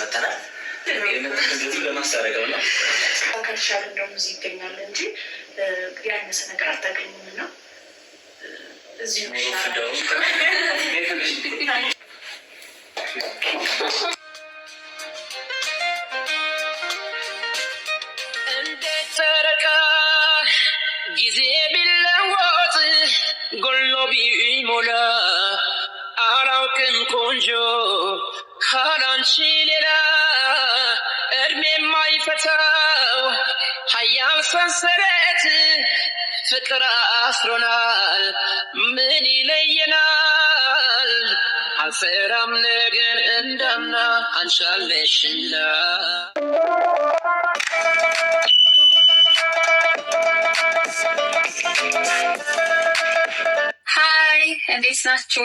መተናል። ለማስታረቀው ነው። ከተሻለ እንደውም እዚህ ይገኛል እንጂ ያነሰ ነገር አታገኝም ነው፣ እዚሁ ይሻላል። እንዴት ጨረቃ ጊዜ ቢለወጥ ጎሎ ቢሞላ አላውቅም ቆንጆ ካላንቺ ሌላ፣ እድሜ የማይፈታው ሀያል ሰንሰለት ፍቅር አስሮናል። ምን ይለየናል? አልፈራም ነገር እንዳምና አንቻለሽና። Hi፣ እንዴት ናችሁ?